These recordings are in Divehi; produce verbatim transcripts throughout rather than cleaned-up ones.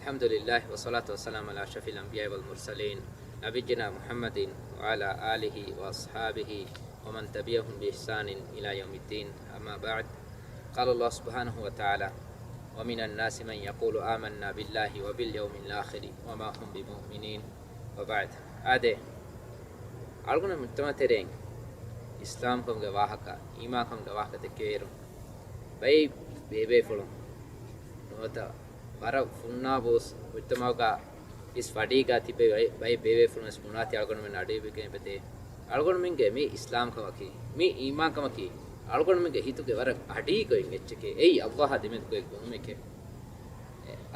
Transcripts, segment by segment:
الحمد لله والصلاة والسلام على أشرف الأنبياء والمرسلين نبينا محمد وعلى آله وأصحابه ومن تبعهم بإحسان إلى يوم الدين. أما بعد، قال الله سبحانه وتعالى: ومن الناس من يقول آمنا بالله وباليوم الآخر وما هم بمؤمنين. وبعد. އާދެ، އަޅުގަނޑު މުޖްތަމަޢު ތެރެއިން އިސްލާމްކަމުގެ ވާހަކަ، އީމާންކަމުގެ ވާހަކަ ދެއްކެވިއިރު، ބައެއް ބޭބޭފުޅުން ނުވަތަ ވަރަށް ފުންނާބު މުޖްތަމަޢުގަ އިސް ވަޑީގަ ތިބެ ބައި-، ބައެއް ބޭބޭފުޅުން ވެސް ބުނާތީ އަޅުގަނޑުމެން އަޑުއިވިގެން އެބަދޭ. އަޅުގަނޑުމެންގެ މި އިސްލާމްކަމަކީ، މި އީމާންކަމަކީ، އަޅުގަނޑުމެންގެ ހިތުގެ ވަރަށް އަޑީގޮތް އެއްޗެކޭ. އެއީ އައްލާހާ ދެމެދުގައި ބުނުމެކޭ.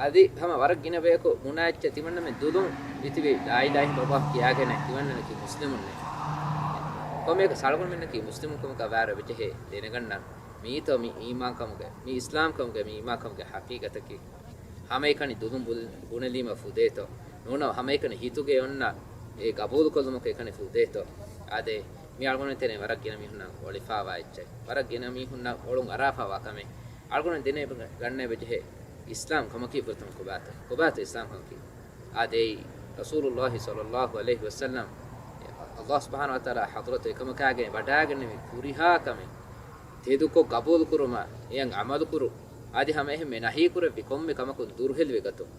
އަދި ހަމަ ވަރަށް ގިނަ ބަޔަކު ބުނާ އެއްޗެއް ތިމަންނަމެން ދުލުން މިތިބީ ލާ އިލާހަ އިއްލައްލާހު ކިޔާގެން ތިމަންނަމެކީ މުސްލިމުންނޭ. ކޮންމެއަކަސް އަޅުގަނޑުމެންނަކީ މުސްލިމުން ކަމަކާ ވާރޭ އެބަޖެހޭ ދެނެގަންނަން. މިއީތޯ މި އީމާންކަމުގެ، މި އިސްލާމްކަމުގެ، މި އީމާންކަމުގެ ހަޤީޤަތަކީ. ހަމައެކަނި ދުލުން ބުލ-، ބުނެލީމަ ފުދޭތޯ. ނޫނަ ހަމައެކަނި ހިތުގައި އޮންނަ އެ ގަބޫލުކޮށްލުމަކު އެކަނި ފުދޭތޯ. އާދެ، މި އަޅުގަނޑު ތެރެއިން ވަރަށް ގިނަ މީހުންނަށް އޮޅިފާވާ އެއްޗެއް. ވަރަށް ގިނަ މީހުންނަށް އޮޅުން އަރާފާވާ ކަމެއް. އަޅުގަނޑު ދެނެ ގަންނަ އެބަޖެހޭ އިސްލާމް ކަމަކީ ފުރަތަމަ ކޮބާތޯ؟ ކޮބާތޯ އިސްލާމް ކަމަކީ؟ އާދެ، އެއީ ރަސޫލުއްލާހި ޞައްލައްލާހު ޢަލައިހި ވަސައްލަމް އައްލާހު ސުބްޙާނަހު ވަތަޢާލާ ޙަޟްރަތު އެކަމަކާގެން ވަޑާގެންނެވި ހުރިހާ ކަމެއް ތެދުކޮށް ގަބޫލުކުރުމަށް، އެއަށް ޢަމަލުކުރު، އަދި ހަމައެހެންމެ ނަހީކުރެއްވި ކޮންމެ ކަމަކުން ދުރުހެލިވެގަތުން.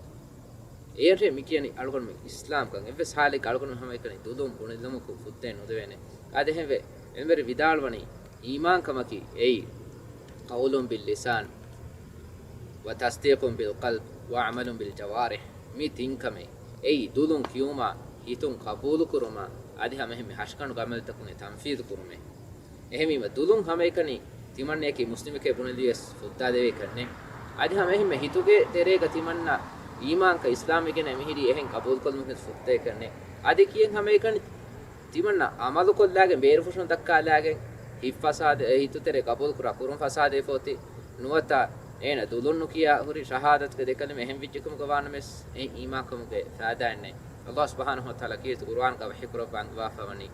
އޭރު މި ކިޔަނީ އަޅުގަނޑުމެން އިސްލާމްކަން. އެއްވެސް ޙާލެއްގަ އަޅުގަނޑުމެން ހަމައެކަނި ދުލުން ބުނެލުމަކުން ފުއްދައެއް ނުދެވޭނެ. އާދެ، އެހެންވެ، އެންވެރި ވިދާޅުވަނީ، އީމާންކަމަކީ އެއީ، قول باللسان وتصديق بالقلب وعمل بالجوارح. މި ތިން ކަމެއް. އެއީ، ދުލުން ކިޔުމާ، ހިތުން ޤަބޫލުކުރުމާ، އަދި ހަމައެހެންމެ ހަށިގަނޑުގެ ޢަމަލުތަކުން ތަންފީޛު ކުރުމޭ. އެހެންވީމަ، ދުލުން ހަމައެކަނި ތިމަންނައަކީ މުސްލިމެކޭ ބުނެލިޔަސް ފުއްދާދެވޭ ކަންނޭ. އަދި ހަމައެހެންމެ ހިތުގެ ތެރޭގަ ތިމަންނަ އީމާންކަން އިސްލާމްވެގެން މިހިރީ އެހެން ޤަބޫލުކޮށްލުމުގެ ފުއްދައެއް ކަންނޭ. އަދި ކިޔެން ހަމައެކަނި ތިމަންނަ ޢަމަލުކޮށްލާގެން ބޭރުފުށުން ދައްކާލާގެން ހިތް ފަސާދަ، އެ ހިތުތެރޭ ޤަބޫލުކުރާ ކުރުން ފަސާދަވެފަ އޮތީ. ނުވަތަ އޭނަ ދުލުން ނުކިޔާ ހުރި ޝަހާދަތުގެ ދެކަލިމަ އެހެން ވެއްޖެކަމުގަ ވާނަމަވެސް އެ އީމާންކަމުގެ ފައިދާއެއް ނެތް. އައްލާހު ސުބްޙާނަހު ވަތަޢާލާ ކީރިތި ޤުރުއާންގަ ވަޙީކުރައްވާ އަންގަވާފަވަނީ،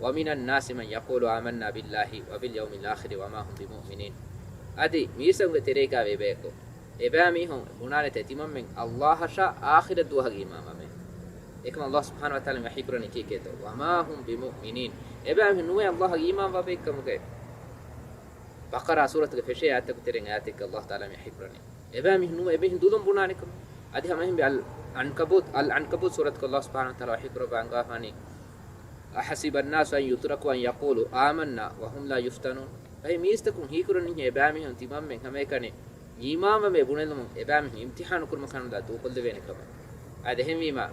ومن الناس من يقول آمنا بالله وباليوم الآخر وما هم بمؤمنين. އަދި މީސްތަކުންގެ ތެރޭގަ ވޭ ބަޔަކު، އެބައިމީހުން ބުނާނެތޭ ތިމަންމެން އައްލާހަށާ އާޚިރަތް ދުވަހަށް އީމާންވަމޭ. އެކަމަށް އައްލާހު ސުބްޙާނަހު ވަތަޢާލާ ވަޙީކުރަނީ ކީކޭތޯ؟ وما هم بمؤمنين. އެބައިމީހުން ނުވޭ އައްލާހަށް އީމާންވާ ބައެއްކަމުގައި. ބަޤަރާ ސޫރަތުގެ ފެށޭ އާޔަތަކު ތެރެއިން އާޔަތެއްގަ އައްލާހު ތަޢާލާ ވަޙީކުރަނީ، އެބައިމީހުން ނުވޭ އެމީހުން ދުލުން ބުނާނެކަމަށް. އަދި ހަމައެހެންމެ އަލް ޢަންކަބޫތު، އަލް ޢަންކަބޫތު ސޫރަތުގަ އައްލާހު ސުބްޙާނަހު ވަތަޢާލާ ވަޙީކުރައްވާ އަންގަވާފާނީ، أحسب الناس أن يتركوا أن يقولوا آمنا وهم لا يفتنون. އެއީ މީސްތަކުން ހީކުރަނީ އެބައިމީހުން ތިމަންމެން ހަމައެކަނި އީމާންވަމޭ ބުނެލުމުން އެބައިމީހުން އިމްތިޙާނު ކުރުމަށް ކަނުލާ ދޫކޮށްލެވޭނެ ކަމަށް. އާދެ، އެހެންވީމަ،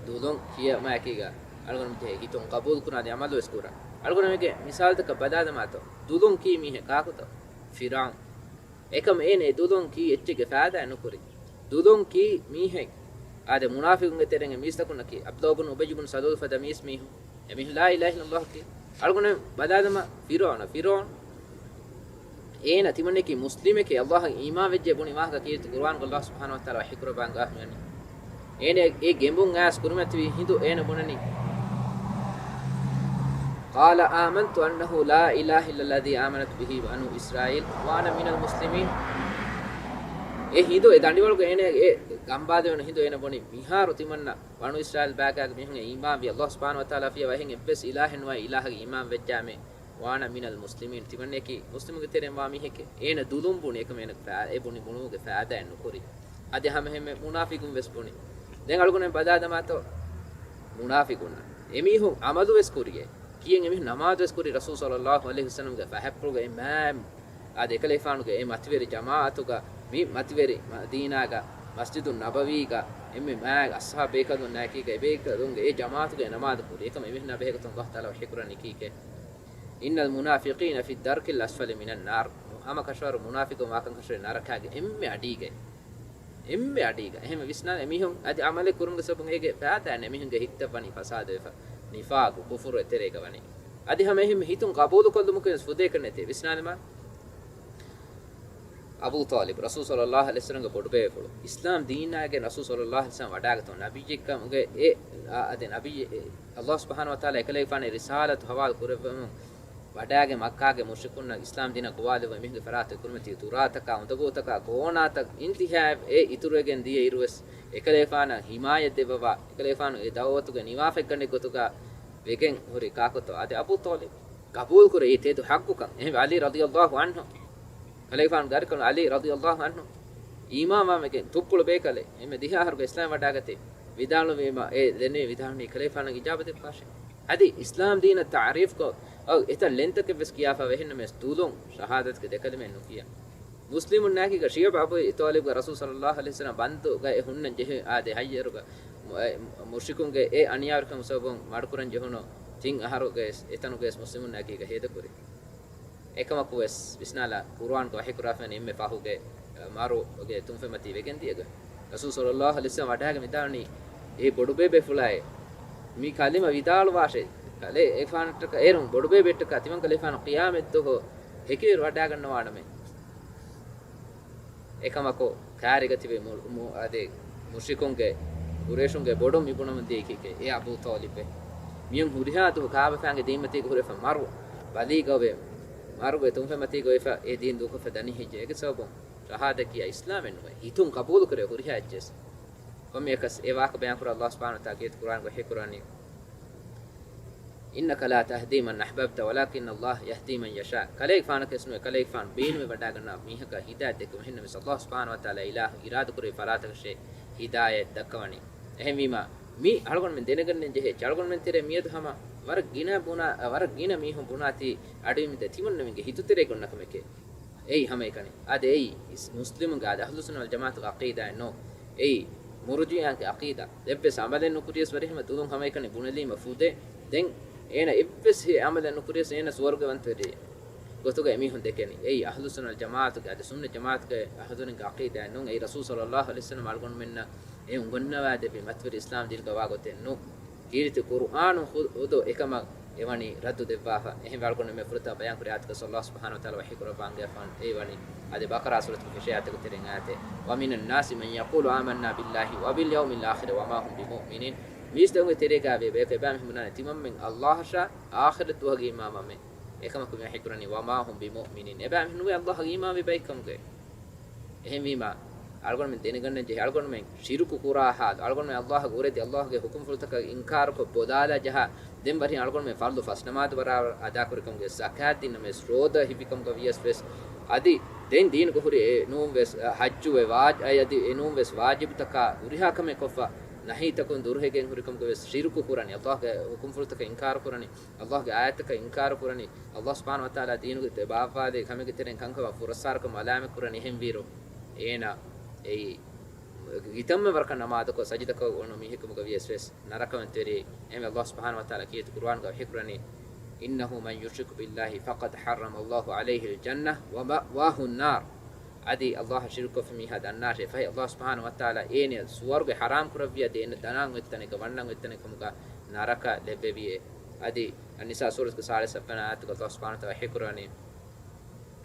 ދުލުން ކިޔަމާއެކީގަ އަޅުގަނޑު މިތެހޭ ހިތުން ޤަބޫލުކުރާ އަދި ޢަމަލުވެސް ކުރާ. އަޅުގަނޑުމެންގެ މިސާލުތަކަށް ބަލާލަމާތޯ، ދުލުން ކީ މީހެއް ކާކުތޯ؟ ފިރްޢައުން. އެކަމް އޭނަ އެ ދުލުން ކީ އެއްޗެއްގެ ފައިދާއެއް ނުކުރި. ދުލުން ކީ މީހެއް. އާދެ، މުނާފިޤުންގެ ތެރެއިން މީސްތަކުންނަކީ، ޢަބްދުﷲ ބުނު އުބައްޔު ބުނު ސަލޫލް ފަދަ މީސް މީހުން. އެމީހުން ލާ އިލާހަ އިއްލައްލާހު ކީ. އަޅުގަނޑު ބަލާލަމާ ފިރްޢައުނަ. ފިރްޢައުން އޭނަ ތިމަންނަކީ މުސްލިމެކޭ، އައްލާހަށް އީމާން ވެއްޖެ ބުނި ވާހަކަ ކީރިތި ޤުރުއާންގަ އައްލާހު ސުބްޙާނަހު ވަތަޢާލާ ވަޙީކުރައްވާ އަންގަވާފަވަނީ. އޭނަ އެ ގެނބުން އައިސް ކުރިމަތިވި ހިނދު އޭނަ ބުނަނީ، قال آمنت أنه لا إله إلا الذي آمنت به بنو إسرائيل وأنا من المسلمين. އެ ހިނދު، އެ ދަނޑިވަޅުގަ އޭނަ އެ ގަނބާދެވުނު ހިނދު އޭނަ ބުނި، މިހާރު ތިމަންނަ ބަނޫ އިސްރާއީލް ބާގާގެ މީހުން އީމާންވި، އައްލާހު ސުބްޙާނަހު ވަތަޢާލާ ފިޔަވައި އެހެން އެއްވެސް އިލާހެއް ނުވާ އިލާހަކަށް އީމާން ވެއްޖާމޭ، وأنا من المسلمين، ތިމަންނައަކީ މުސްލިމުންގެ ތެރެއިން ވާ މީހެކޭ. އޭނަ ދުލުން ބުނި އެކަމަށް އޭނަ ފައި-، އެ ބުނި ބުނުމުގެ ފައިދާއެއް ނުކުރި. އަދި ހަމައެހެންމެ މުނާފިޤުން ވެސް ބުނި. ދެން އަޅުގަނޑު ބަލާލަމާތޯ މުނާފިޤުންނަށް. އެމީހުން ޢަމަލު ވެސް ކުރިއޭ. ކިޔެން އެމީހުން ނަމާދު ވެސް ކުރި ރަސޫލު ޞައްލައްލާހު ޢަލައިހި ވަސައްލަމްގެ ފަހަތްޕުޅުގައި މާ އާދެ، އެކަލޭފާނުގެ އެ މަތިވެރި ޖަމާޢަތުގަ، މި މަތިވެރި މަދީނާގަ، މަސްޖިދުއް ނަބަވީގަ، އެންމެ މާތް އަޞްޙާބު ބޭކަލުންނާއެކީގަ، އެބޭކަލުންގެ އެ ޖަމާޢަތުގައި ނަމާދު ކުރި. އެކަމަށް އެމީހުންނާ ބެހޭގޮތުން ﷲ ތަޢާލާ ވަޙީކުރަނީ ކީކޭ؟ إن المنافقين في الدرك الأسفل من النار. ހަމަ ކަށަވަރު މުނާފިޤުން ވާކަން ކަށަވަރު ނަރަކާގެ އެންމެ އަޑީގައި. އެންމެ އަޑީގަ. އެހެންވެ ވިސްނާލަ، އެމީހުން އަދި ޢަމަލެއް ކުރުމުގެ ސަބަބުން އޭގެ ފައިދާއެއް ނެތް. އެމީހުންގެ ހިތްތައް ވަނީ ފަސާދަވެފަ. ނިފާޤު، ކުފުރު އެތެރޭގަ ވަނީ. އަދި ހަމަ އެހެންމެ ހިތުން ޤަބޫލުކޮށްލުމަކުން ވެސް ފުދޭކަށް ނެތޭ. ވިސްނާލަމާ، އަބޫ ޠާލިބު، ރަސޫލު ޞައްލައްލާހު ޢަލައިހި ވަސައްލަމްގެ ބޮޑުބޭފުޅު، އިސްލާމް ދީނާގެ ރަސޫލު ޞައްލައްލާހު ޢަލައިހި ވަސައްލަމް ވަޑާގަތުން ނަބިއްޔެއްކަމުގެ އެ، އާ، އަދި ނަބިއްޔެ، އެ، ﷲ ސުބްޙާނަހު ވަތަޢާލާ އެކަލޭގެފާނަށް ރިސާލަތު ހަވާލު ކުރެއްވުމުން ވަޑާގެ މައްކާގެ މުޝްރިކުންނަށް އިސްލާމް ދީނަށް ގޮވާލެއްވުން އެމީހުންގެ ފަރާތުން ކުރިމަތީ ތުރާތަކާ، އުނދަގޫތަކާ، ކޯނާތައް އިންތިހާއަށް އެ އިތުރުވެގެން ދިޔަ އިރުވެސް، އެކަލޭފާނަށް ހިމާޔަތް ދެއްވަވާ، އެކަލޭފާނު އެ ދައުވަތުގެ ނިވާފަތްގަނޑެއް ގޮތުގަ ވެގެން ހުރި ކާކުތޯ؟ އަދި އަބޫ ޠާލިބް ގަބޫލުކުރޭ އެ ތެދު ޙައްޤުކަން. އެހެންވެ ޢަލީ ރަޟިޔަﷲ ޢަންހު، ކަލޭފާނު ގަރިކަނު ޢަލީ ރަޟިޔަﷲ ޢަންހު، އީމާންވާން ވެގެން ތުއްޕުޅު ބޭކަލެއް. އެންމެ ދިހަ އަހަރުގެ އިސްލާމް ވަޑާގަތީ. ވިދާޅުވީމަ، އެ ދެންނެވި ވިދާޅުވީ ކަލޭފާނަށް އިޖާބަ ދެއްވާށޭ. އަދި އިސްލާމް ދީނަށް ތަޢުރީފްކޮށް، އައު އެތައް ލެންތަކެއް ވެސް ކިޔާފަ އެހެންނަމަވެސް ދުލުން ޝަހާދަތުގެ ދެކަލިމައެއް ނުކިޔާ. މުސްލިމުންނާކީގަ ޝިޢުބް އަބޫ ޠާލިބްގެ ރަސޫލު ޞައްލައްލާހު ޢަލައިހި ވަސައްލަމް ބަންދުގައި ހުންނަން ޖެހި އާދެ ހައްޔަރުގަ، އެ، މުޝްރިކުންގެ އެ އަނިޔާވެރިކަމުގެ ސަބަބުން މަޑުކުރަން ޖެހުނު ތިން އަހަރުގެ އެތަނުގައި މުސްލިމުންނާކީގަ ހޭދަކުރި. އެކަމަކުވެސް ވިސްނާލާ، ޤުރުއާންގަ ވަޙީކުރާފައި އެންމެ ފަހުގެ، އަ، މަރުގެ ތުންފެންމަތީ ވެގެންދިޔަ ގޮތް. ރަސޫލު ޞައްލައްލާހު ޢަލައިހި ވަސައްލަމް ވަޑާގެ ވިދާޅުވީ، އޭ ބޮޑުބޭބޭފުޅާއޭ، މި ކަލިމަ ވިދާޅުވާށޭ. ކަލޭ އެފާނަށްޓަކާ އޭރުން ބޮޑުބޭބެއްޓަކާ ތިމަންކަލޭފާނު ޤިޔާމަތްދުވަހު ހެކިވެރި ވަޑާގަންނަވާނަމޭ. އެކަމަކު، ކާރިގަ ތިބި މު-، މު-، އަދި މުޝްރިކުންގެ، ޤުރައިޝުންގެ ބޮޑުން މި ބުނަމުން ދިޔައީކީ އޭ އަބޫ ޠާލިބޭ. މިއަން ހުރިހާ ދުވަހު ކާބަފާންގެ ދީންމަތީގަ ހުރެފަ މަރު، ބަލީގަވެ، މަރުގެ ތުންފެންމަތީގަ އޮތްފަ އެ ދީން ދޫކޮށްފަ ދަނީ ހެއްޔޭ؟ އޭގެ ސަބަބުން ޝަހާދަތް ކިޔާ އިސްލާމެއް ނުވޭ. ހިތުން ޤަބޫލުކުރޭ ހުރިހާ އެއްޗެސް. ކޮންމެއަކަސް އެ ވާހަކަ ބަޔާންކުރާ ﷲ ސުބްޙާނަހޫ ވަތަޢާލާ ކީރިތި ޤުރުއާންގަ ވަޙީކުރަނީ، إنك لا تهدي من أحببت ولكن الله يهدي من يشاء. ކަލޭގެފާނަކަށް ނުވެ، ކަލޭގެފާނު ބޭނުމެއް ވަޑާގަންނަވާ މީހަކަށް ހިދާޔަތް ދެއްކުމަށް. އެހެންނަމަވެސް ﷲ ސުބްޙާނަހޫ ވަތަޢާލާ އިލާހު އިރާދަކުރެއްވި ފަރާތަކަށޭ ހިދާޔަތް ދައްކަވަނީ. އެހެންވީމަ، މި އަޅުގަނޑުމެން ދެނެގަންނަން ޖެހޭ، އަޅުގަނޑުމެން ތެރޭ މިއަދު ހަމަ ވަރަށް ގިނަ ބުނާ، ވަރަށް ގިނަ މީހުން ބުނާތީ އަޑުއިވިންތަ ތިމަންނަމެންގެ ހިތުތެރޭގަ އޮންނަ ކަމެކޭ. އެއީ ހަމައެކަނި. އާދެ، އެއީ އިސް-، މުސްލިމުންގެ އާދެ، އަހްލުއްސުންނަ ވަލްޖަމާޢަތުގެ ޢަޤީދާއެއް ނޫން. އެއީ މުރުޖިއައިންގެ ޢަޤީދާ. އެއްވެސް ޢަމަލެއް ނުކުރިޔަސް ވަރިހަމަ ދުލުން ހަމައެކަނި ބުނެލީމަ ފުދޭ. ދެން އޭނަ އެއްވެސް ހެ ޢަމަލެއް ނުކުރިޔަސް އޭނަ ސުވަރުގެވަންތަވެރި ގޮތުގަ އެމީހުން ދެކެނީ. އެއީ އަހްލުއްސުންނަ ވަލްޖަމާޢަތުގެ އަދި ސުންނަތް ޖަމާޢަތުގެ އަހްލުވެރިންގެ ޢަޤީދާއެއް ނޫން. އެއީ ރަސޫލު ޞައްލައްލާހު ޢަލައިހި ވަސައްލަމަ އަޅުގަނޑުމެންނަށް އެ އުނގަންނަވާދެއްވި މަތިވެރި އިސްލާމް ދީނުގަ ވާ ގޮތެއް ނޫން. ކީރިތި ޤުރުއާނު ޚު-، ޚުދު އެކަމަށް އެވަނީ ރައްދު ދެއްވާފަ. އެހެންވެ އަޅުގަނޑު މި ފުރަތަމަ ބަޔާންކުރި އާޔަތުގަ ﷲ ސުބްޙާނަހޫ ވަތަޢާލާ ވަޙީކުރައްވާ އަންގަވާފަ އެވަނީ އަދި ބަޤަރާ ސޫރަތުގެ ފެށޭ އާޔަތުގެ ތެރެއިން އާޔަތެއް. ومن الناس من يقول آمنا بالله وباليوم الآخر وما هم بمؤمنين. މީސްތަކުންގެ ތެރޭގައި ވޭ ބަޔަކު އެބައިމީހުން ބުނާނެ ތިމަންމެން ﷲ އަށާ އާޚިރަތު ދުވަހަށް އީމާންވަމޭ. އެކަމަކު މި ވަޙީކުރަނީ وما هم بمؤمنين. އެބައިމީހުން ނުވޭ ﷲ އަށް އީމާންވި ބައެއްކަމުގައި. އެހެންވީމަ، އަޅުގަނޑުމެން ދެނެގަންނަން ޖެހޭ، އަޅުގަނޑުމެން ޝިރުކު ކުރާ ޙާލު، އަޅުގަނޑުމެން ﷲ ގެ އުރެދި، ﷲ ގެ ޙުކުމްފުޅުތަކަށް އިންކާރުކޮށް ބޮލާލާ ޖަހާ، ދެން ވަރިހަމަ އަޅުގަނޑުމެން ފަރްޟު ފަސް ނަމާދު ބަރާބަރަށް އަދާކުރިކަމުގެ ޒަކާތް ދިންނަމެސް، ރޯދަ ހިއްވިކަމުގަ ވިޔަސް ވެސް، އަދި ދެން ދީނުގަ ހުރި އެ ނޫންވެސް، އަ، ޙައްޖު އެ ވާޖި-، އަދި އެ ނޫންވެސް ވާޖިބުތަކާ ހުރިހާ ކަމެއް ކޮށްފަ، ނަހީތަކުން ދުރުހެލިގެން ހުރިކަމުގަ ވެސް ޝިރުކު ކުރަނީ، ﷲ ގެ ޙުކުމްފުޅުތަކަށް އިންކާރު ކުރަނީ. ﷲ ގެ އާޔަތްތަކަށް އިންކާރު ކުރަނީ، ﷲ ސުބްޙާނަހޫ ވަތަޢާލާ ދީނުގެ ބާއްވާލެވި ކަމެއްގެ ތެރެއިން ކަންކަމަށް ފުރައްސާރަކަމަށް އަލާމަތް ކުރަނީ. އެހެންވީއިރު، އޭނާ އެއީ ކިތަންމެ ވަރަކަށް ނަމާދަކޮށް ސަޖިދަކޮށް އޮންނަ މީހެއްކަމުގަ ވިޔަސް ވެސް ނަރަކަވަންތެރި. އެހެންވެ، ﷲ ސުބްޙާނަހޫ ވަތަޢާލާ ކީރިތި ޤުރުއާނުގަ ވަޙީކުރަނީ، إنه من يشرك بالله فقد حرم الله عليه الجنة ومأواه النار. އަދި ﷲ އަށް ޝިރުކުކޮށްފި މީހާ ދަންނާށޭ، ފަހެ ﷲ ސުބްޙާނަހޫ ވަތަޢާލާ އޭނަޔަށް ސުވަރުގެ ޙަރާމް ކުރެއްވި އަދި އޭނަ ދަނާން އޮތް ތަނެއްގަ ވަންނަން އޮތް ތަނެއް ކަމުގަ ނަރަކަ ލެއްވެވިއޭ. އަދި އައްނިސާ ސޫރަތުގެ ސާޅީސް ހަތްވަނަ އާޔަތުގަ ﷲ ސުބްޙާނަހޫ ވަތަޢާލާ ވަޙީކުރަނީ،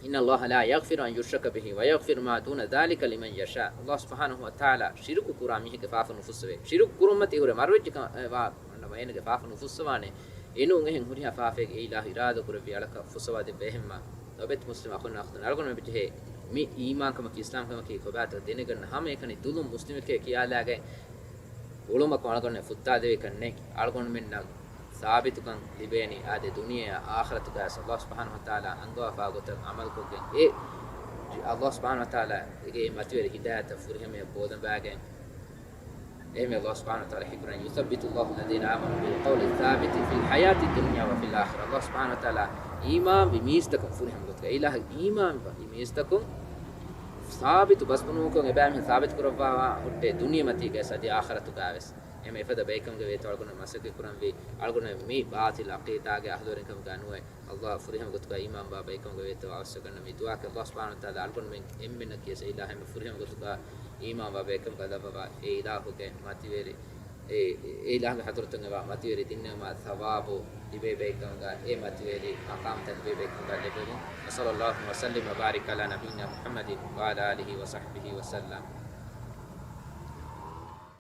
إن الله لا يغفر أن يشرك به ويغفر ما دون ذلك لمن يشاء. ﷲ ސުބްޙާނަހޫ ވަތަޢާލާ ޝިރުކު ކުރާ މީހެއްގެ ފާފަ ނުފުއްސަވޭ. ޝިރުކު ކުރުމަތީ ހުރެ މަރުވެއްޖެ ކަ-، އެ ވާ އަންނަ ވަޔަންގެ ފާފަ ނުފުއްސަވާނެ. އެނޫން އެހެން ހުރިހާ ފާފައެއް އެ އިލާހު އިރާދަކުރެއްވި އަޅަކަށް ފުއްސަވާ ދެއްވޭ. އެހެންމާ ލޯބިވެތި މުސްލިމް އަޚުންނާ އަޚްތުން، އަޅުގަނޑުމެން ބެޖެހޭ މި އީމާންކަމަކީ އިސްލާމްކަމަކީ ކޮބާތޯ ދެނެގަންނަ ހަމައެކަނި ދުލުން މުސްލިމެކޭ ކިޔާލާގެން އުޅުމަކުން އަޅުގަނޑުމެން ފުއްތާދެވޭކަށް ނެތް. އަޅުގަނޑުމެންނަށް ސާބިތުކަން ލިބޭނީ އާދެ ދުނިޔެއާ އާޚިރަތުގައި ވެސް. ﷲ ސުބްޙާނަހޫ ވަތަޢާލާ އަންގަވާފާ ގޮތަށް ޢަމަލުކޮށްގެން އެ ﷲ ސުބްޙާނަހޫ ވަތަޢާލާގެ މަތިވެރި ހިދާޔަތަށް ފުރިހަމަޔަށް ބޯލަނބާގެން. އެހެންވެ، ﷲ ސުބްޙާނަހޫ ވަތަޢާލާ ވަޙީކުރަނީ، يثبت الله الذين آمنوا بالقول الثابت في الحياة الدنيا وفي الآخرة. ﷲ ސުބްޙާނަހޫ ވަތަޢާލާ އީމާންވި މީސްތަކުން ފުރިހަމަ ގޮތުގައި، އިލާހަށް އީމާންވި މީސްތަކުން ސާބިތު ބަސްބުނުމަކުން އެބައިމީހުން ސާބިތު ކުރައްވާ ހުއްޓޭ ދުނިޔެމަތީގައި އަދި އާޚިރަތުގައި ވެސް. އެހެން އެފަދަ ބައެއްކަމުގެ ވޭތޯ އަޅުގަނޑު މަސައްކަތް ކުރަންވީ، އަޅުގަނޑު މި ބާޠިލް ޢަޤީދާގެ އަހްލުވެރިން ކަމުގަ ނުވެ، ﷲ ފުރިހަމަ ގޮތުގަ އީމާންވާ ބައެއްކަމުގެ ވޭތޯ އަވަސްވެގަންނަ މި ދުޢާއަކީ، ﷲ ސުބްޙާނަހޫ ވަތަޢާލާ އަޅުގަނޑުމެން އެންމެންނަކީ އެ އިލާހަށް އެންމެ ފުރިހަމަ ގޮތުގަ އީމާންވާ ބައެއްކަމުގަ ލައްވަވާ، އެ އިލާހުގެ މަތިވެރި، އެ، އެ އިލާހުގެ ޙަޟްރަތުން އެބަ މަތިވެރި ދިންނެވުމާ ޘަވާބު ލިބޭ ބައެއްކަމުގަ، އެ މަތިވެރި މަޤާމްތައް ލިބޭ ބައެއްކަމުގަ ލެއްވެވުން. وصلى الله وسلم وبارك على نبينا محمد وعلى آله وصحبه وسلم.